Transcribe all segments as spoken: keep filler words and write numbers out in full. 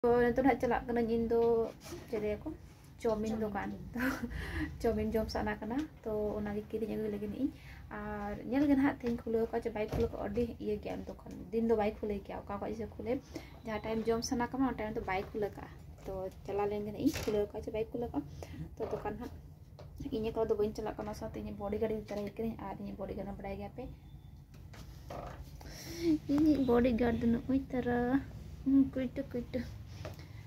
ᱛᱚ ᱱᱤᱛᱚᱜ ᱱᱟᱦᱟᱜ ᱪᱟᱞᱟᱜ ᱠᱟᱹᱱᱟᱹᱧ ᱤᱧ ᱫᱚ, ᱪᱮᱫ ᱞᱟᱹᱭᱟᱠᱚ, ᱪᱟᱣᱢᱤᱱ ᱫᱚᱠᱟᱱ᱾ ᱛᱚ ᱪᱟᱣᱢᱤᱱ ᱡᱚᱢ ᱥᱟᱱᱟ ᱠᱟᱱᱟ, ᱛᱚ ᱚᱱᱟᱜᱮ ᱠᱤᱨᱤᱧ ᱟᱹᱜᱩᱭ ᱞᱟᱹᱜᱤᱫ ᱤᱧ᱾ ᱟᱨ ᱧᱮᱞ ᱜᱮ ᱱᱟᱦᱟᱜ ᱛᱮᱦᱮᱧ ᱠᱷᱩᱞᱟᱹᱣ ᱠᱟᱜᱼᱟ ᱪᱮ ᱵᱟᱭ ᱠᱷᱩᱞᱟᱹᱣ ᱠᱟᱜᱼᱟ, ᱟᱹᱰᱤ ᱤᱭᱟᱹ ᱜᱮᱭᱟ ᱫᱚᱠᱟᱱ, ᱫᱤᱱ ᱫᱚ ᱵᱟᱭ ᱠᱷᱩᱞᱟᱹᱣ ᱜᱮᱭᱟ, ᱚᱠᱟ ᱠᱷᱚᱱ ᱡᱮ ᱠᱷᱩᱞᱟᱹᱣ, ᱡᱟᱦᱟᱸ ᱴᱟᱭᱤᱢ ᱡᱚᱢ ᱥᱟᱱᱟ ᱠᱟᱢᱟ ᱚᱱᱟ ᱴᱟᱭᱤᱢ ᱫᱚ ᱵᱟᱭ ᱠᱷᱩᱞᱟᱹᱣ ᱠᱟᱜᱼᱟ᱾ ᱛᱚ ᱪᱟᱞᱟᱣ ᱞᱮᱱ ᱜᱮ ᱤᱧ, ᱠᱷᱩᱞᱟᱹᱣ ᱠᱟᱜᱼᱟ ᱪᱮ ᱵᱟᱭ ᱠᱷᱩᱞᱟᱹᱣ ᱠᱟᱜᱼᱟ᱾ ᱛᱚ ᱫᱚᱠᱟᱱ ᱦᱟᱸᱜ ᱤᱧ ᱮᱠᱞᱟ ᱫᱚ ᱵᱟᱹᱧ ᱪᱟᱞᱟᱜ ᱠᱟᱱᱟ, ᱥᱟᱶᱛᱮ ᱤᱧᱤᱡ ᱵᱚᱰᱤ ᱜᱟᱨᱰ ᱤᱧ ᱛᱟᱨᱟᱭᱮ ᱠᱟᱹᱱᱟᱹᱧ, ᱟᱨ ᱤᱧᱤᱡ ᱵᱚᱰᱤ ᱜᱟᱨᱰ ᱢᱟ ᱵᱟᱰᱟᱭ ᱜᱮᱭᱟ ᱯᱮ, ᱤᱧᱤᱡ ᱵᱚᱰᱤ ᱜᱟᱨᱰ ᱫᱚ ᱱᱩᱭ ᱛᱟᱨᱟ, ᱦᱩᱸ, ᱠᱩᱭᱴᱩ ᱠᱩᱭᱴᱩ᱾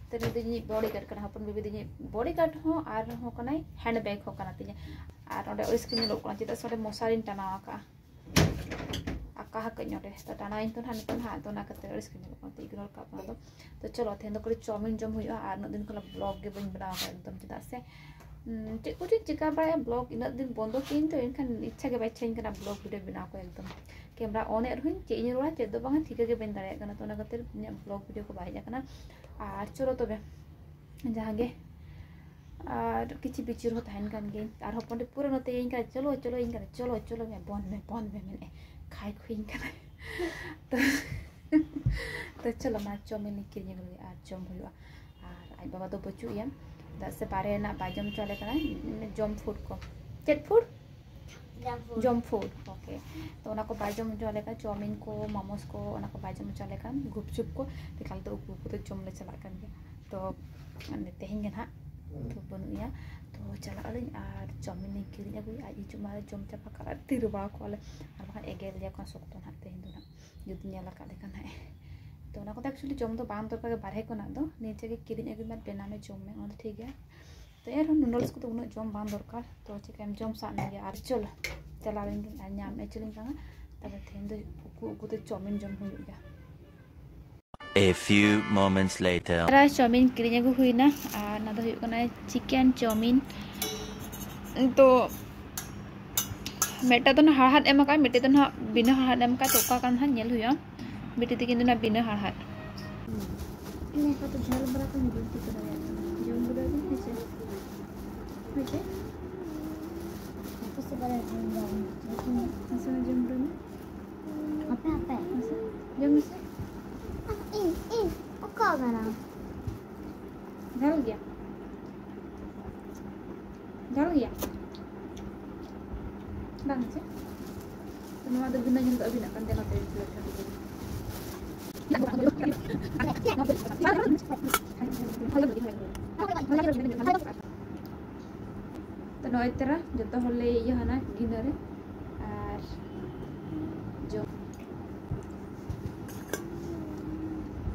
ᱛᱚ ᱱᱩᱭ ᱫᱚ ᱤᱧᱤᱡ ᱵᱚᱰᱤ ᱜᱟᱨᱰ ᱠᱟᱱᱟ, ᱦᱚᱯᱚᱱ ᱵᱤᱵᱤ ᱫᱚ ᱤᱧᱤᱡ ᱵᱚᱰᱤ ᱜᱟᱨᱰ ᱦᱚᱸ, ᱟᱨ ᱦᱚᱸ ᱠᱟᱱᱟᱭ, ᱦᱮᱱᱰ ᱵᱮᱜᱽ ᱦᱚᱸ ᱠᱟᱱᱟ ᱛᱤᱧᱟᱹ᱾ ᱟᱨ ᱚᱸᱰᱮ ᱟᱹᱲᱤᱥ ᱜᱮ ᱧᱮᱞᱚᱜ ᱠᱟᱱᱟ, ᱪᱮᱫᱟᱜ ᱥᱮ ᱚᱸᱰᱮ ᱢᱚᱥᱟᱨᱤᱧ ᱴᱟᱱᱟᱣ ᱟᱠᱟᱫᱼᱟ᱾ ᱟᱠᱟ ᱟᱠᱟᱫ ᱱᱚᱰᱮ, ᱛᱚ ᱴᱟᱱᱟᱣᱤᱧ ᱛᱚ ᱱᱟᱦᱟᱜ ᱱᱤᱛᱚᱜ ᱱᱟᱦᱟᱜ, ᱛᱚ ᱚᱱᱟ ᱠᱷᱟᱹᱛᱤᱨ ᱟᱹᱲᱤᱥ ᱜᱮ ᱧᱮᱞᱚᱜ ᱠᱟᱱᱟ, ᱛᱚ ᱤᱜᱱᱳᱨ ᱠᱟᱜ ᱯᱮ ᱚᱱᱟ ᱫᱚ᱾ ᱛᱚ ᱪᱚᱞᱚ, ᱛᱮᱦᱮᱧ ᱫᱚ ᱠᱟᱹᱴᱤᱡ ᱪᱟᱣᱢᱤᱱ ᱡᱚᱢ ᱦᱩᱭᱩᱜᱼᱟ, ᱟᱨ ᱩᱱᱟᱹᱜ ᱫᱤᱱ ᱠᱷᱚᱱᱟᱜ ᱵᱞᱚᱜ ᱜᱮ ᱵᱟᱹᱧ ᱵᱮᱱᱟᱣ ᱟᱠᱟᱫ ᱮᱠᱫᱚᱢ, ᱪᱮᱫᱟᱜ ᱥᱮ, ᱩᱸ, ᱪᱮᱫ ᱠᱚᱪᱚᱧ ᱪᱤᱠᱟ ᱵᱟᱲᱟᱭᱟ, ᱵᱞᱚᱜ ᱤᱱᱟᱹᱜ ᱫᱤᱱ ᱵᱚᱱᱫᱚ ᱠᱮᱫᱟᱹᱧ ᱛᱚ, ᱮᱱᱠᱷᱟᱱ ᱤᱪᱪᱷᱟ ᱜᱮ ᱵᱟᱭ ᱤᱪᱪᱷᱟᱧ ᱠᱟᱱᱟ ᱵᱞᱚᱜ ᱵᱷᱤᱰᱤᱭᱳ ᱵᱮᱱᱟᱣ ᱠᱚ ᱮᱠᱫᱚᱢ᱾ ᱠᱮᱢᱨᱟ ᱚᱱ ᱮᱫ ᱨᱮᱦᱚᱸᱧ, ᱪᱮᱫ ᱤᱧ ᱨᱚᱲᱟ ᱪᱮᱫ ᱫᱚ ᱵᱟᱝᱟ, ᱴᱷᱤᱠᱟᱹ ᱜᱮ ᱵᱟᱹᱧ ᱫᱟᱲᱮᱭᱟᱜ ᱠᱟᱱᱟ, ᱛᱚ ᱚᱱᱟ ᱠᱷᱟᱹᱛᱤᱨ ᱤᱧᱟᱹᱜ ᱵᱞᱚᱜ ᱵᱷᱤᱰᱤᱭᱳ ᱠᱚ ᱵᱟᱭ ᱦᱮᱡ ᱟᱠᱟᱱᱟ᱾ ᱟᱨ ᱪᱚᱞᱚ ᱛᱚᱵᱮ, ᱡᱟᱦᱟᱸ ᱜᱮ, ᱟᱨ ᱠᱤᱪᱷᱩ ᱵᱤᱪᱟᱹᱨ ᱦᱚᱸ ᱛᱟᱦᱮᱱ ᱠᱟᱱ ᱜᱮᱭᱟ᱾ ᱟᱨ ᱦᱚᱯᱚᱱ ᱴᱤ ᱯᱩᱨᱟᱹ ᱱᱚᱛᱮ ᱤᱧ ᱠᱟᱱᱟ, ᱪᱚᱞᱚ, ᱪᱚᱞᱚ, ᱤᱧ ᱠᱟᱱᱟ, ᱪᱚᱞᱚ, ᱪᱚᱞᱚ ᱢᱮ, ᱵᱚᱱᱫ ᱢᱮ, ᱵᱚᱱᱫ ᱢᱮ ᱢᱮᱱᱮᱫ, ᱠᱷᱟᱭ ᱠᱷᱩᱭᱤᱧ ᱠᱟᱱᱟ᱾ ᱛᱚ, ᱛᱚ ᱪᱚᱞᱚ ᱢᱟ, ᱪᱟᱣᱢᱤᱱ ᱤᱧ ᱠᱤᱨᱤᱧ ᱟᱹᱜᱩ ᱞᱮᱜᱮ ᱟᱨ ᱡᱚᱢ ᱦᱩᱭᱩᱜᱼᱟ᱾ ᱟᱨ ᱟᱡ ᱵᱟᱵᱟ ᱫᱚ ᱵᱟᱹᱪᱩᱜ ᱮᱭᱟ, ᱪᱮᱫᱟᱜ ᱥᱮ ᱵᱟᱨᱦᱮ ᱨᱮᱱᱟᱜ ᱵᱟᱭ ᱡᱚᱢ ᱦᱚᱪᱚ ᱟᱞᱮ ᱠᱟᱱᱟ, ᱡᱚᱢ ᱯᱷᱩᱰ ᱠᱚ᱾ ᱪᱮᱫ ᱯᱷᱩᱰ? ᱡᱚᱢ ᱯᱷᱩᱰ᱾ ᱡᱚᱢ ᱯᱷᱩᱰ, ᱳᱠᱮ᱾ ᱛᱚ ᱚᱱᱟ ᱠᱚ ᱵᱟᱭ ᱡᱚᱢ ᱦᱚᱪᱚ ᱟᱞᱮ ᱠᱟᱱᱟ, ᱪᱟᱣᱢᱤᱱ ᱠᱚ, ᱢᱳᱢᱳᱥ ᱠᱚ, ᱚᱱᱟ ᱠᱚ ᱵᱟᱭ ᱡᱚᱢ ᱦᱚᱪᱚ ᱟᱞᱮ ᱠᱟᱱ, ᱜᱩᱯᱪᱩᱯ ᱠᱚ, ᱮᱠᱟᱞ ᱛᱮ ᱩᱠᱩ ᱩᱠᱩ ᱛᱮ ᱡᱚᱢ ᱞᱮ ᱪᱟᱞᱟᱜ ᱠᱟᱱ ᱜᱮᱭᱟ᱾ ᱛᱚ ᱛᱮᱦᱮᱧ ᱜᱮ ᱱᱟᱦᱟᱜ ᱛᱚ ᱵᱟᱹᱱᱩᱜ ᱮᱭᱟ, ᱛᱚ ᱪᱟᱞᱟᱜ ᱟᱹᱞᱤᱧ ᱟᱨ ᱪᱟᱣᱢᱤᱱ ᱞᱤᱧ ᱠᱤᱨᱤᱧ ᱟᱹᱜᱩᱭᱟ᱾ ᱟᱡ ᱦᱤᱡᱩᱜ ᱢᱟ ᱡᱚᱢ ᱪᱟᱵᱟ ᱠᱟᱜ ᱟᱨ ᱛᱤ ᱨᱮ ᱵᱟᱣ ᱠᱚᱣᱟᱞᱮ, ᱟᱨ ᱵᱟᱠᱷᱟᱱ ᱮᱜᱮᱨ ᱞᱮᱭᱟ ᱠᱚ ᱥᱚᱠᱛᱚ ᱱᱟᱦᱟᱜ ᱛᱮᱦᱮᱧ ᱫᱚ ᱱᱟᱦᱟᱜ, ᱡᱩᱫᱤ ᱧᱮᱞ ᱟᱠᱟᱫ ᱞᱮᱠᱷᱟᱱ ᱱᱟᱦᱟᱜ᱾ ᱛᱚ ᱚᱱᱟ ᱠᱚᱫᱚ actually ᱡᱚᱢ ᱫᱚ ᱵᱟᱝ ᱫᱚᱨᱠᱟᱨ ᱜᱮ, ᱵᱟᱨᱦᱮ ᱠᱷᱚᱱᱟᱜ ᱫᱚ ᱱᱤᱡᱮ ᱜᱮ ᱠᱤᱨᱤᱧ ᱟᱹᱜᱩᱭ ᱢᱮ, ᱵᱮᱱᱟᱣ ᱢᱮ, ᱡᱚᱢ ᱢᱮ, ᱚᱱᱟ ᱫᱚ ᱴᱷᱤᱠ ᱜᱮᱭᱟ᱾ ᱛᱚ ᱮᱱᱨᱮᱦᱚᱸ ᱱᱩᱰᱚᱞᱥ ᱠᱚᱫᱚ ᱩᱱᱟᱹᱜ ᱡᱚᱢ ᱵᱟᱝ ᱫᱚᱨᱠᱟᱨ, ᱛᱚ ᱪᱤᱠᱟᱹᱭᱟᱢ, ᱡᱚᱢ ᱥᱟᱱᱟ ᱜᱮᱭᱟ᱾ ᱟᱨ ᱪᱚᱞᱚ, ᱪᱟᱞᱟᱣ ᱞᱮᱱ ᱜᱤᱧ ᱟᱨ ᱧᱟᱢ ᱦᱚᱪᱚ ᱞᱤᱧ ᱠᱟᱱᱟ, ᱛᱚᱵᱮ ᱛᱮᱦᱮᱧ ᱫᱚ ᱩᱠᱩ ᱩᱠᱩ ᱛᱮ ᱪᱟᱣᱢᱤᱱ ᱡᱚᱢ ᱦᱩᱭᱩᱜ ᱜᱮᱭᱟ᱾ A few moments later. ᱛᱟᱨᱟ ᱪᱟᱣᱢᱤᱱ ᱠᱤᱨᱤᱧ ᱟᱹᱜᱩ ᱦᱩᱭᱱᱟ, ᱟᱨ ᱚᱱᱟ ᱫᱚ ᱦᱩᱭᱩᱜ ᱠᱟᱱᱟ ᱪᱤᱠᱮᱱ ᱪᱟᱣᱢᱤᱱ᱾ ᱛᱚ ᱢᱤᱫᱴᱟᱝ ᱫᱚ ᱱᱟᱦᱟᱜ ᱦᱟᱲᱦᱟᱫ ᱮᱢ ᱟᱠᱟᱫᱼᱟ, ᱢᱤᱫᱴᱟᱝ ᱫᱚ ᱱᱟᱦᱟᱜ ᱵᱤᱱᱟᱹ ᱦᱟᱲᱦᱟᱫ ᱮᱢ ᱟᱠᱟᱫ, ᱛᱚ ᱚᱠᱟ ᱠᱟᱱ ᱱᱟᱦᱟᱜ ᱧᱮᱞ ᱦᱩᱭᱩᱜᱼᱟ᱾ ᱵᱤᱴᱤ ᱛᱤᱠᱤᱱ ᱫᱚ ᱱᱟᱦᱟᱜ ᱵᱤᱱᱟᱹ ᱦᱟᱲᱦᱟᱫ᱾ ᱤᱧ ᱟᱯᱟ ᱛᱚ ᱡᱷᱟᱞ ᱵᱟᱲᱟ ᱠᱚᱧ ᱵᱟᱹᱧ ᱴᱷᱤᱠᱟᱹ ᱫᱟᱲᱮᱭᱟᱜ ᱠᱟᱱᱟ᱾ ᱡᱚᱢ ᱵᱤᱰᱟᱹᱣ ᱫᱚᱧ ᱦᱮᱸᱥᱮ? ᱦᱳᱭ ᱥᱮ? ᱟᱯᱮ ᱥᱮ ᱵᱟᱨᱭᱟ ᱡᱚᱢ ᱵᱟᱲᱟ ᱠᱚᱧ᱾ ᱱᱟᱥᱮᱱᱟᱜ ᱡᱚᱢ ᱵᱤᱰᱟᱹᱣ ᱢᱮ᱾ ᱟᱯᱮ, ᱟᱯᱮ᱾ ᱱᱟᱥᱮ ᱡᱚᱢ ᱢᱮᱥᱮ᱾ ᱤᱧ, ᱤᱧ, ᱚᱠᱟ ᱠᱟᱱᱟ? ᱡᱷᱟᱞ ᱜᱮᱭᱟ, ᱡᱷᱟᱞ ᱜᱮᱭᱟ᱾ ᱵᱟᱝ ᱥᱮ? ᱛᱚ ᱱᱚᱣᱟ ᱫᱚ ᱵᱤᱱᱟᱹ ᱡᱷᱟᱞ ᱫᱚ ᱟᱹᱵᱤᱱᱟᱜ ᱠᱟᱱ ᱛᱟᱦᱮᱱᱟ, ᱱᱚᱛᱮ ᱨᱮ plate ᱠᱟᱹᱴᱤᱡ ᱨᱮ᱾ ᱛᱚ ᱱᱚᱜᱼᱚᱭ ᱛᱚᱨᱟ ᱡᱚᱛᱚ ᱦᱚᱲ ᱞᱮ ᱤᱭᱟᱹ ᱦᱟᱱᱟ ᱜᱤᱱᱟᱹ ᱨᱮ ᱟᱨ ᱡᱚᱢ᱾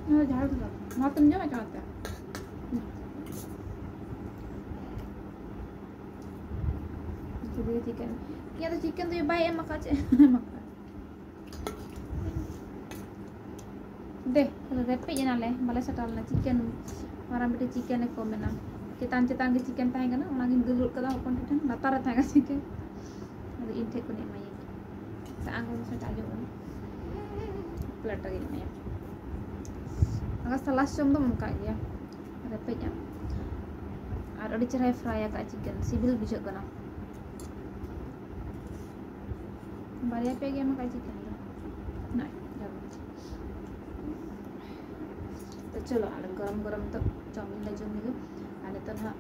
ᱱᱚᱣᱟ ᱡᱷᱟᱞ ᱫᱚ ᱵᱟᱝ᱾ ᱱᱚᱣᱟ ᱛᱮᱢ ᱡᱚᱢᱟ ᱪᱚ ᱚᱱᱟᱛᱮ? Chilli chicken? ᱤᱧᱟᱹᱜ ᱫᱚ ᱪᱤᱠᱮᱱ ᱫᱚ ᱵᱟᱭ ᱮᱢ ᱟᱠᱟᱫ, ᱪᱮᱫ ᱮᱢ ᱟᱠᱟᱫ? ᱫᱮ, ᱨᱮᱯᱮᱡ ᱮᱱᱟᱞᱮ, ᱵᱟᱞᱮ ᱥᱟᱴᱟᱣ ᱞᱮᱱᱟ᱾ ᱪᱤᱠᱮᱱ, ᱢᱟᱨᱟᱝ ᱵᱤᱴᱤ ᱪᱤᱠᱮᱱ ᱮ ᱠᱚᱢ ᱮᱱᱟ᱾ ᱪᱮᱛᱟᱱ ᱪᱮᱛᱟᱱ ᱜᱮ ᱪᱤᱠᱮᱱ ᱛᱟᱦᱮᱸ ᱠᱟᱱᱟ, ᱚᱱᱟᱜᱤᱧ ᱫᱩᱞ ᱜᱚᱫ ᱠᱟᱫᱟ ᱦᱚᱯᱚᱱ ᱴᱷᱮᱱ, ᱞᱟᱛᱟᱨ ᱨᱮ ᱛᱟᱦᱮᱸ ᱠᱟᱱᱟ ᱪᱤᱠᱮᱱ᱾ ᱟᱫᱚ ᱤᱧ ᱴᱷᱮᱡ ᱠᱷᱚᱱᱤᱧ ᱮᱢᱟᱭᱟ᱾ ᱥᱮ ᱟᱝᱜᱚᱞ ᱥᱮ ᱟᱸᱡᱚᱢ ᱠᱟᱱᱟ? ᱯᱞᱮᱴ ᱨᱮᱜᱮᱧ ᱮᱢᱟᱭᱟ᱾ ᱚᱱᱟ ᱥᱟᱞᱟᱥ ᱡᱚᱢ ᱫᱚ ᱚᱱᱠᱟ ᱜᱮᱭᱟ, ᱨᱮᱯᱮᱡᱼᱟ᱾ ᱟᱨ ᱟᱹᱰᱤ ᱪᱮᱦᱨᱟᱭ ᱯᱷᱨᱟᱭ ᱟᱠᱟᱫᱼᱟ ᱪᱤᱠᱮᱱ, ᱥᱤᱵᱤᱞ ᱵᱩᱡᱷᱟᱹᱜ ᱠᱟᱱᱟ᱾ ᱵᱟᱨᱭᱟ ᱯᱮᱭᱟ ᱜᱮ ᱮᱢ ᱟᱠᱟᱫᱼᱟ ᱪᱤᱠᱮᱱ ᱫᱚ᱾ ᱱᱚᱜᱼᱚᱭ, ᱡᱚᱢ᱾ ᱛᱚ ᱪᱚᱞᱚ, ᱟᱞᱮ ᱜᱚᱨᱚᱢ ᱜᱚᱨᱚᱢ ᱫᱚ ᱪᱟᱣᱢᱤᱱ ᱞᱮ ᱡᱚᱢ ᱞᱮᱜᱮ᱾ ᱟᱨ ᱱᱤᱛᱚᱜ ᱱᱟᱦᱟᱜ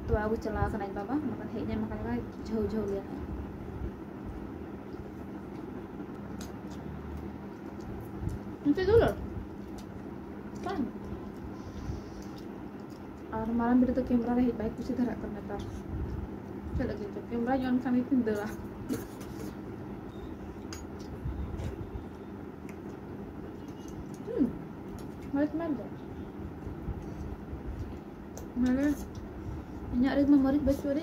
ᱛᱚᱣᱟ ᱟᱹᱜᱩ ᱪᱟᱞᱟᱣ ᱟᱠᱟᱱᱟᱭ ᱵᱟᱵᱟ, ᱵᱟᱠᱷᱟᱱ ᱦᱮᱡ ᱮᱱᱟᱭ ᱵᱟᱠᱷᱟᱱ ᱡᱷᱟᱹᱣ ᱡᱷᱟᱹᱣ ᱞᱮᱭᱟ ᱱᱟᱦᱟᱜ᱾ ᱱᱤᱛᱚᱜ ᱫᱩᱞᱟᱹᱲ? ᱵᱟᱝ᱾ ᱟᱨ ᱢᱟᱨᱟᱝ ᱵᱤᱴᱤ ᱫᱚ ᱠᱮᱢᱨᱟ ᱨᱮ ᱦᱮᱡ ᱵᱟᱭ ᱠᱩᱥᱤ ᱫᱷᱟᱨᱟᱜ ᱠᱟᱱᱟ ᱱᱮᱛᱟᱨ᱾ ᱪᱮᱫ ᱞᱟᱹᱜᱤᱫ ᱪᱚ ᱠᱮᱢᱨᱟ ᱧᱮᱞ ᱞᱮᱱᱠᱷᱟᱱ ᱜᱮᱠᱤᱱ ᱫᱟᱹᱲᱟ᱾ ᱦᱩᱸ, ᱢᱟᱹᱨᱤᱪ ᱢᱮᱱ ᱫᱚ᱾ ᱢᱟᱱᱮ, ᱤᱧᱟᱹᱜ ᱨᱮᱢᱟ ᱢᱟᱹᱨᱤᱪ ᱵᱟᱹᱪᱩᱜ ᱨᱮ᱾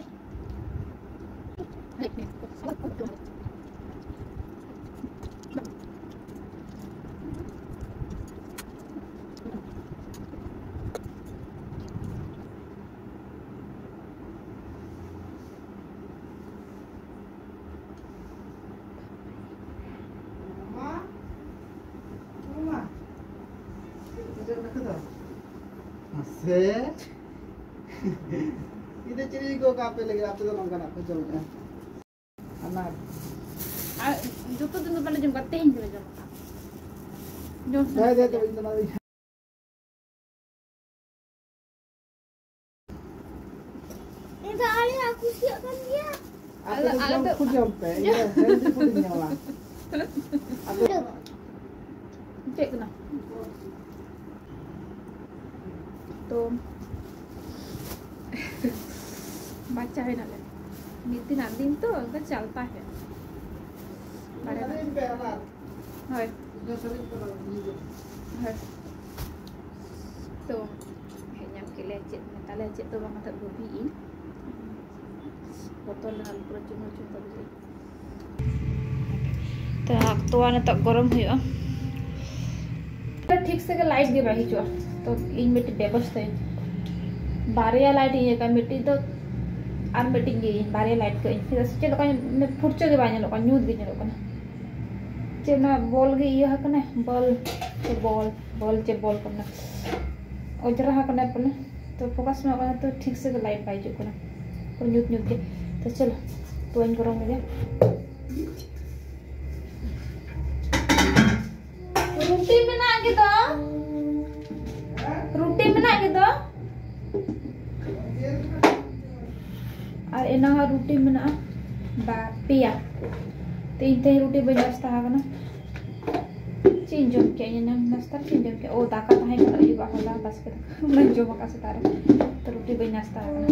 ᱢᱟᱥᱮ᱾ ᱤᱧ ᱫᱚ ᱪᱮᱫ ᱤᱧ ᱟᱹᱭᱠᱟᱹᱣ ᱠᱟᱜ ᱟᱯᱮ ᱞᱟᱹᱜᱤᱫ, ᱟᱯᱮ ᱫᱚ ᱱᱚᱝᱠᱟᱱᱟᱜ ᱯᱮ ᱡᱚᱢᱮᱫᱼᱟ᱾ ᱟᱱᱟᱴ᱾ ᱟᱨ ᱡᱚᱛᱚ ᱫᱤᱱ ᱫᱚ ᱵᱟᱞᱮ ᱡᱚᱢ ᱠᱟᱜᱼᱟ, ᱛᱮᱦᱮᱧ ᱜᱮᱞᱮ ᱡᱚᱢ ᱠᱟᱜᱼᱟ᱾ ᱡᱚᱢ ᱥᱟᱱᱟ ᱫᱮ, ᱫᱮ, ᱠᱮᱫ ᱫᱮ, ᱞᱮᱭᱟ᱾ ᱤᱧ ᱫᱚ ᱱᱚᱣᱟ ᱟᱞᱮ ᱟᱠᱚ ᱠᱩᱥᱤᱭᱟᱜ ᱠᱟᱱ ᱜᱮᱭᱟ᱾ ᱟᱯᱮ ᱫᱚ ᱟᱞᱮ ᱡᱚᱢ ᱫᱚ ᱠᱚ ᱡᱚᱢ ᱯᱮ, ᱤᱧ ᱫᱚ healthy food ᱤᱧ ᱧᱮᱞᱟ᱾ ᱟᱯᱮ ᱪᱮᱫ ᱠᱟᱱᱟ? ᱛᱚ, ᱵᱟᱪᱪᱟ ᱦᱩᱭᱱᱟᱞᱮ᱾ ᱢᱤᱫ ᱫᱤᱱᱟᱜ ᱫᱤᱱ ᱛᱚ, ᱚᱱᱠᱟ ᱪᱟᱞᱛᱟ ᱦᱮ᱾ ᱵᱟᱨᱮ ᱵᱟᱨᱮ᱾ ᱦᱳᱭ᱾ ᱦᱳᱭ᱾ ᱛᱚ, ᱦᱮᱡ ᱧᱟᱢ ᱠᱮᱫ ᱞᱮᱭᱟ ᱪᱮᱫ ᱢᱮᱛᱟᱞᱮ ᱪᱮᱫ ᱫᱚ ᱵᱟᱝ ᱠᱟᱛᱮ ᱵᱷᱟᱹᱵᱤ ᱤᱧ᱾ ᱵᱚᱛᱚᱨ ᱞᱮᱱᱟ ᱯᱩᱨᱟᱹ ᱪᱩᱢᱟᱹ ᱪᱩᱢᱟᱹ ᱵᱩᱡᱷᱟᱹᱜ᱾ ᱛᱚ, ᱛᱚᱣᱟ ᱱᱤᱛᱚᱜ ᱜᱚᱨᱚᱢ ᱦᱩᱭᱩᱜᱼᱟ᱾ ᱴᱷᱤᱠ ᱥᱮ ᱜᱮ light ᱜᱮ ᱵᱟᱭ ᱦᱤᱡᱩᱜᱼᱟ᱾ ᱛᱚ, ᱤᱧ ᱢᱤᱫᱴᱤᱡ ᱵᱮᱵᱚᱥᱛᱷᱟᱧ, ᱵᱟᱨᱭᱟ light ᱤᱧ ᱤᱭᱟᱹ ᱠᱟᱜᱼᱟ, ᱢᱤᱫᱴᱤᱡ ᱫᱚ ᱟᱨ ᱢᱤᱫᱴᱤᱡ ᱜᱮ ᱤᱧ ᱵᱟᱨᱭᱟ light ᱠᱟᱜ ᱤᱧ᱾ ᱪᱮᱫᱟᱜ ᱥᱮ ᱪᱮᱫ ᱞᱮᱠᱟ ᱯᱷᱩᱨᱪᱟᱹ ᱜᱮ ᱵᱟᱭ ᱧᱮᱞᱚᱜ ᱠᱟᱱᱟ, ᱧᱩᱛ ᱜᱮ ᱧᱮᱞᱚᱜ ᱠᱟᱱᱟ᱾ ᱪᱮᱫ ᱚᱱᱟ ᱵᱚᱞ ᱜᱮ ᱤᱭᱟᱹ ᱟᱠᱟᱱᱟ, ᱵᱚᱞ ᱪᱮ ᱵᱚᱞ, ᱵᱚᱞ ᱪᱮ ᱵᱚᱞ ᱠᱟᱱᱟ, ᱚᱡᱽᱨᱟ ᱟᱠᱟᱱᱟ ᱯᱟᱞᱮ᱾ ᱛᱚ, focus ᱢᱟ ᱚᱱᱟ ᱛᱚ ᱴᱷᱤᱠ ᱥᱮ ᱜᱮ light ᱵᱟᱭ ᱦᱤᱡᱩᱜ ᱠᱟᱱᱟ, ᱯᱩᱨᱟᱹ ᱧᱩᱛ ᱧᱩᱛ ᱜᱮ᱾ ᱛᱚ, ᱪᱚᱞᱚ, ᱛᱚᱣᱟᱧ ᱜᱚᱨᱚᱢ ᱞᱮᱜᱮ᱾ ᱨᱩᱴᱤ ᱢᱮᱱᱟᱜ ᱜᱮᱫᱚ, ᱨᱩᱴᱤ ᱢᱮᱱᱟᱜ ᱜᱮᱫᱚ᱾ ᱟᱨ ᱮᱱᱟᱝ ᱟᱜ ᱨᱩᱴᱤ ᱢᱮᱱᱟᱜᱼᱟ ᱵᱟ-, ᱯᱮᱭᱟ᱾ ᱛᱮᱦᱮᱧ, ᱛᱮᱦᱮᱧ ᱨᱩᱴᱤ ᱵᱟᱹᱧ ᱱᱟᱥᱛᱟ ᱟᱠᱟᱱᱟ᱾ ᱪᱮᱫ ᱤᱧ ᱡᱚᱢ ᱠᱮᱜᱼᱟ ᱤᱧ ᱮᱱᱟᱝ ᱱᱟᱥᱛᱟ ᱨᱮ? ᱪᱮᱫ ᱤᱧ ᱡᱚᱢ ᱠᱮᱜᱼᱟ? ᱳ, ᱫᱟᱠᱟ ᱛᱟᱦᱮᱸ ᱠᱟᱱᱟ ᱟᱹᱭᱩᱵᱟᱜ, ᱦᱚᱞᱟ ᱵᱟᱥᱠᱮ ᱫᱟᱠᱟ, ᱚᱱᱟᱧ ᱡᱚᱢ ᱟᱠᱟᱫ ᱥᱮᱛᱟᱜ ᱨᱮ᱾ ᱛᱚ, ᱨᱩᱴᱤ ᱵᱟᱹᱧ ᱱᱟᱥᱛᱟ ᱟᱠᱟᱱᱟ᱾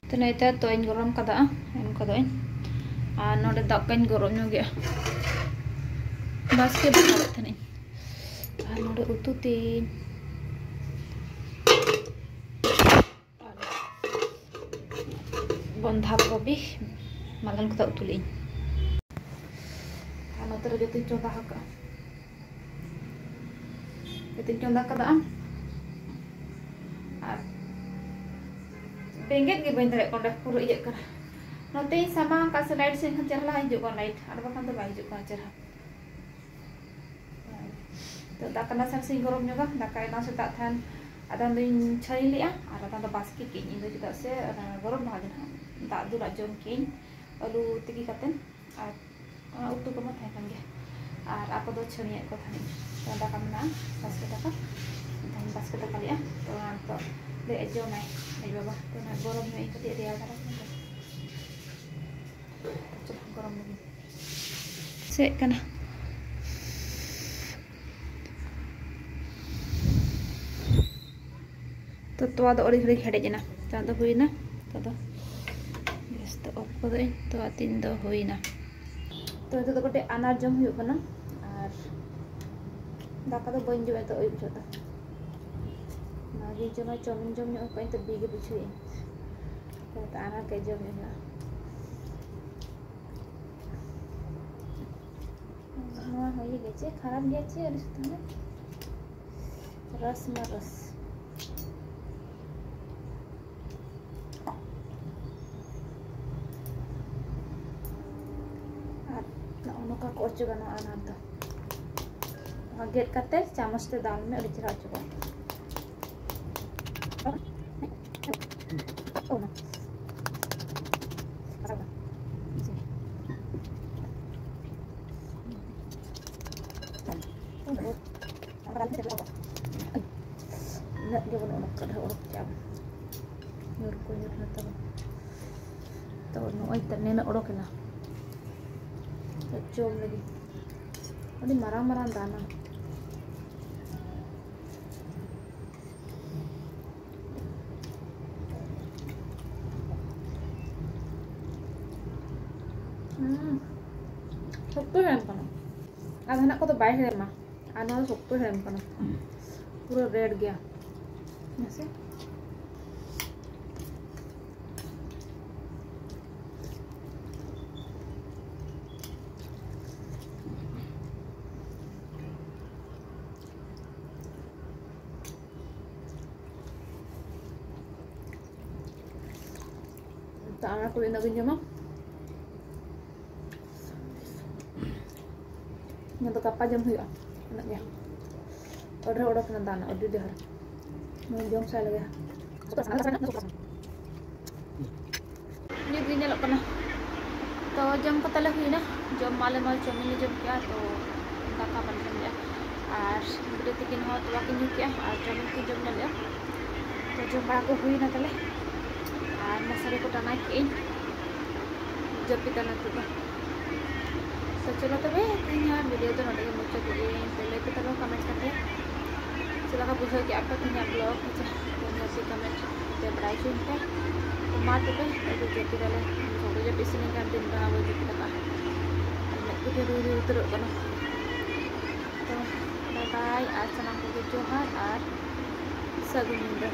ᱛᱚ, ᱱᱤᱛᱚᱜ ᱛᱚᱣᱟᱧ ᱜᱚᱨᱚᱢ ᱠᱟᱫᱟ, ᱮᱢ ᱠᱟᱫᱟᱧ᱾ ᱟᱨ ᱱᱚᱰᱮ ᱫᱟᱠᱟᱧ ᱜᱚᱨᱚᱢ ᱧᱚᱜᱮᱜᱼᱟ᱾ ᱵᱟᱥᱠᱮ ᱵᱟᱥᱟᱝ ᱮᱫ ᱛᱟᱦᱮᱱᱟᱹᱧ᱾ ᱟᱨ ᱱᱚᱰᱮ ᱩᱛᱩ ᱛᱤᱧ᱾ ᱟᱨ ᱵᱚᱱᱫᱷᱟ ᱠᱚᱯᱤ ᱢᱟᱞᱦᱟᱱ ᱠᱚᱛᱮ ᱩᱛᱩ ᱞᱮᱜᱼᱟᱹᱧ᱾ ᱟᱨ ᱱᱚᱛᱮ ᱨᱮ ᱡᱚᱛᱚᱧ ᱪᱚᱸᱫᱟ ᱟᱠᱟᱫᱼᱟ᱾ ᱡᱚᱛᱚᱧ ᱪᱚᱸᱫᱟ ᱠᱟᱫᱟ᱾ ᱟᱨ ᱵᱮᱸᱜᱮᱫ ᱜᱮ ᱵᱟᱹᱧ ᱫᱟᱲᱮᱭᱟᱜ ᱠᱟᱱᱟ, ᱚᱸᱰᱮ ᱯᱩᱨᱟᱹ ᱤᱭᱟᱹᱜ ᱠᱟᱱᱟ᱾ ᱱᱚᱛᱮᱧ ᱥᱟᱢᱟᱝ ᱟᱠᱟᱫ ᱥᱮ light ᱥᱮᱫ ᱠᱷᱚᱱ ᱪᱮᱦᱨᱟ ᱦᱤᱡᱩᱜ ᱠᱟᱱᱟ light, ᱟᱨ ᱵᱟᱠᱷᱟᱱ ᱫᱚ ᱵᱟᱭ ᱦᱤᱡᱩᱜ ᱠᱟᱱᱟ ᱪᱮᱦᱨᱟ᱾ ᱛᱚ ᱫᱟᱠᱟ ᱱᱟᱥᱮ ᱱᱟᱥᱮᱧ ᱜᱚᱨᱚᱢ ᱧᱚᱜᱟ, ᱫᱟᱠᱟ ᱮᱱᱟᱝ ᱥᱮᱛᱟᱜ ᱛᱷᱟᱱ ᱟᱫᱷᱟᱱ ᱫᱚᱧ ᱪᱷᱟᱹᱱᱤ ᱞᱮᱜᱼᱟ ᱟᱨ ᱟᱫᱷᱟᱱ ᱫᱚ ᱵᱟᱥᱠᱮ ᱠᱮᱜᱼᱟᱹᱧ ᱤᱧ ᱫᱚ, ᱪᱮᱫᱟᱜ ᱥᱮ ᱚᱱᱟ ᱜᱚᱨᱚᱢ ᱵᱷᱟᱜᱮ ᱱᱟᱦᱟᱜ ᱫᱟᱜ ᱫᱩᱞᱟᱜ ᱡᱚᱢ ᱠᱮᱜᱼᱟᱹᱧ ᱟᱹᱞᱩ ᱛᱤᱠᱤ ᱠᱟᱛᱮ, ᱟᱨ ᱚᱱᱟ ᱩᱛᱩ ᱠᱚᱢᱟ ᱛᱟᱦᱮᱸ ᱠᱟᱱ ᱜᱮ᱾ ᱟᱨ ᱟᱠᱚ ᱫᱚ ᱪᱷᱟᱹᱱᱤᱭᱮᱫ ᱠᱚ ᱛᱟᱦᱮᱸᱫ, ᱛᱚ ᱫᱟᱠᱟ ᱢᱮᱱᱟᱜᱼᱟ, ᱵᱟᱥᱠᱮ ᱫᱟᱠᱟ, ᱮᱱᱠᱷᱟᱱ ᱵᱟᱥᱠᱮ ᱫᱟᱠᱟ ᱞᱮᱜᱼᱟ᱾ ᱛᱚ ᱚᱱᱟ ᱱᱤᱛᱚᱜ ᱞᱟᱹᱭᱮᱫᱼᱟ ᱡᱚᱢᱟᱭ ᱟᱡ ᱵᱟᱵᱟ᱾ ᱛᱚ ᱚᱱᱟ ᱜᱚᱨᱚᱢ ᱧᱚᱜ ᱤᱧ ᱠᱟᱹᱴᱤᱡ ᱨᱮᱭᱟᱲ ᱫᱷᱟᱨᱟ ᱠᱟᱱᱟ ᱛᱚ᱾ ᱪᱚᱞᱚ ᱜᱚᱨᱚᱢ ᱞᱟᱹᱜᱤᱫ ᱥᱮᱫ ᱠᱟᱱᱟ᱾ ᱛᱚ ᱛᱚᱣᱟ ᱫᱚ ᱟᱹᱰᱤ ᱜᱷᱟᱹᱲᱤᱡ ᱦᱮᱰᱮᱡ ᱮᱱᱟ᱾ ᱛᱚᱣᱟ ᱫᱚ ᱦᱩᱭᱱᱟ᱾ ᱛᱚ ᱫᱚ ᱜᱮᱥ ᱫᱚ ᱚᱯᱷ ᱠᱟᱫᱟᱹᱧ᱾ ᱛᱚᱣᱟ ᱛᱤᱧ ᱫᱚ ᱦᱩᱭᱱᱟ᱾ ᱛᱚ ᱱᱤᱛᱚᱜ ᱫᱚ ᱠᱟᱹᱴᱤᱡ ᱟᱱᱟᱨ ᱡᱚᱢ ᱦᱩᱭᱩᱜ ᱠᱟᱱᱟ᱾ ᱟᱨ ᱫᱟᱠᱟ ᱫᱚ ᱵᱟᱹᱧ ᱡᱚᱢᱟ ᱱᱤᱛᱚᱜ ᱟᱹᱭᱩᱵ ᱡᱚᱦᱚᱜ ᱫᱚ᱾ ᱢᱟᱜᱤᱧ ᱡᱚᱢᱟ, ᱪᱟᱣᱢᱤᱱ ᱡᱚᱢ ᱧᱚᱜ ᱠᱟᱜ ᱤᱧ, ᱛᱚ ᱵᱤ ᱜᱮ ᱵᱩᱡᱷᱟᱹᱣᱮᱫ ᱟᱹᱧ᱾ ᱛᱚ ᱱᱤᱛᱚᱜ ᱟᱱᱟᱨ ᱠᱟᱹᱡ ᱡᱚᱢ ᱧᱚᱜ ᱦᱩᱭᱩᱜᱼᱟ᱾ ᱱᱚᱣᱟ ᱦᱚᱸ ᱤᱭᱟᱹ ᱜᱮ ᱪᱮ, ᱠᱷᱟᱨᱟᱯ ᱜᱮᱭᱟ ᱪᱮ ᱟᱹᱰᱤ ᱥᱟᱛᱟᱢ ᱨᱮ᱾ ᱨᱟᱥ ᱢᱟ ᱨᱟᱥ᱾ ᱟᱨ ᱱᱚᱜᱼᱚ ᱱᱚᱝᱠᱟ ᱠᱚ ᱚᱪᱚ ᱜᱟᱱᱚᱜᱼᱟ ᱚᱱᱟ ᱫᱚ᱾ ᱱᱚᱣᱟ ᱜᱮᱫ ᱠᱟᱛᱮ ᱪᱟᱢᱚᱪ ᱛᱮ ᱫᱟᱞ ᱢᱮ, ᱟᱹᱰᱤ ᱪᱮᱦᱨᱟ ᱚᱪᱚᱜᱚᱜᱼᱟ᱾ ᱩᱱᱟᱹᱜ ᱜᱮ ᱵᱟᱹᱱᱩᱜ ᱚᱰᱚᱠ ᱠᱟᱫᱟ, ᱚᱰᱚᱠ ᱠᱮᱜᱼᱟ᱾ ᱧᱩᱨ ᱠᱚ ᱧᱩᱨ ᱱᱟ ᱛᱟᱵᱚᱱ᱾ ᱛᱚ ᱱᱚᱜᱼᱚᱭ ᱛᱚ ᱱᱤᱱᱟᱹᱜ ᱚᱰᱚᱠ ᱮᱱᱟ᱾ ᱡᱚᱢ ᱞᱟᱹᱜᱤᱫ ᱟᱹᱰᱤ ᱢᱟᱨᱟᱝ ᱢᱟᱨᱟᱝ ᱫᱟᱱᱟ᱾ ᱦᱩᱸ, ᱥᱚᱠᱛᱚ ᱦᱮᱲᱮᱢ ᱠᱟᱱᱟ᱾ ᱟᱨ ᱦᱟᱱᱟ ᱠᱚᱫᱚ ᱵᱟᱭ ᱦᱮᱲᱮᱢᱟ᱾ ᱟᱨ ᱱᱚᱣᱟ ᱫᱚ ᱥᱚᱠᱛᱚ ᱦᱮᱲᱮᱢ ᱠᱟᱱᱟ, ᱯᱩᱨᱟᱹ ᱨᱮᱰ ᱜᱮᱭᱟ᱾ ᱦᱮᱸ ᱥᱮ? ᱛᱚ ᱚᱱᱟ ᱠᱚ ᱤᱱᱟᱹᱜ ᱜᱤᱧ ᱡᱚᱢᱟ᱾ ᱚᱱᱟ ᱫᱚ ᱜᱟᱯᱟ ᱡᱚᱢ ᱦᱩᱭᱩᱜᱼᱟ, ᱩᱱᱟᱹᱜ ᱜᱮ᱾ ᱚᱰᱚᱠ ᱚᱰᱚᱠ ᱮᱱᱟ ᱫᱟᱜ ᱨᱮᱱᱟᱜ ᱟᱹᱰᱤ ᱰᱷᱮᱨ᱾ ᱡᱚᱢ ᱥᱟᱭ ᱞᱟᱜᱟ᱾ ᱱᱤᱛ ᱜᱮ ᱧᱮᱞᱚᱜ ᱠᱟᱱᱟ᱾ ᱛᱚ ᱡᱚᱢ ᱠᱚ ᱛᱟᱞᱮ ᱦᱩᱭᱱᱟ᱾ ᱡᱚᱢ ᱢᱟᱞᱮ ᱢᱟ ᱪᱟᱣᱢᱤᱱ ᱞᱮ ᱡᱚᱢ ᱠᱮᱜᱼᱟ, ᱛᱚ ᱫᱟᱠᱟ ᱵᱟᱞᱮ ᱡᱚᱢ ᱞᱮᱜᱼᱟ᱾ ᱟᱨ ᱵᱤᱴᱤ ᱛᱤᱠᱤᱱ ᱦᱚᱸ ᱛᱚᱣᱟ ᱠᱤᱱ ᱧᱩ ᱠᱮᱜᱼᱟ ᱟᱨ ᱪᱟᱣᱢᱤᱱ ᱠᱤᱱ ᱡᱚᱢ ᱧᱚᱜ ᱞᱮᱜᱼᱟ᱾ ᱛᱚ ᱡᱚᱢ ᱵᱟᱲᱟ ᱠᱚ ᱦᱩᱭᱱᱟ ᱛᱟᱞᱮ᱾ ᱟᱨ ᱢᱚᱥᱟᱨᱤ ᱠᱚ ᱴᱟᱱᱟ ᱠᱮᱜᱼᱟᱹᱧ᱾ ᱡᱟᱹᱯᱤᱫᱟ ᱱᱤᱛᱚᱜ ᱫᱚ᱾ ᱛᱚ ᱪᱚᱞᱚ ᱛᱚᱵᱮ ᱛᱮᱦᱮᱧᱟᱜ video ᱫᱚ ᱱᱚᱰᱮ ᱜᱮ ᱢᱩᱪᱟᱹᱫ ᱮᱫᱟᱹᱧ᱾ ᱛᱚ ᱞᱟᱹᱭ ᱯᱮ ᱛᱟᱵᱚᱱ comment ᱠᱟᱛᱮ ᱪᱮᱫ ᱞᱮᱠᱟ ᱵᱩᱡᱷᱟᱹᱣ ᱠᱮᱜᱼᱟ ᱯᱮ ᱛᱮᱦᱮᱧᱟᱜ vlog᱾ ᱟᱪᱪᱷᱟ, ᱛᱚ ᱱᱤᱭᱟᱹ comment ᱛᱮ ᱵᱟᱲᱟᱭ ᱦᱚᱪᱚᱧ ᱯᱮ᱾ ᱛᱚ ᱢᱟ ᱛᱚᱵᱮ ᱟᱹᱰᱤ ᱡᱟᱹᱯᱤᱫ ᱟᱞᱮ᱾ ᱱᱤᱛᱚᱜ ᱫᱚ ᱡᱟᱹᱯᱤᱫ ᱥᱟᱱᱟᱧ ᱠᱟᱱ ᱫᱤᱱ ᱠᱟᱱᱟ, ᱵᱟᱹᱧ ᱡᱟᱹᱯᱤᱫ ᱟᱠᱟᱫᱼᱟ᱾ ᱟᱨ ᱢᱮᱫ ᱠᱚ ᱨᱩᱭ ᱨᱩᱭ ᱩᱛᱟᱹᱨᱚᱜ ᱠᱟᱱᱟ᱾ ᱛᱚ bye bye ᱟᱨ ᱥᱟᱱᱟᱢ ᱠᱚᱜᱮ ᱡᱚᱦᱟᱨ ᱟᱨ ᱥᱟᱹᱜᱩᱱ ᱧᱤᱫᱟᱹ᱾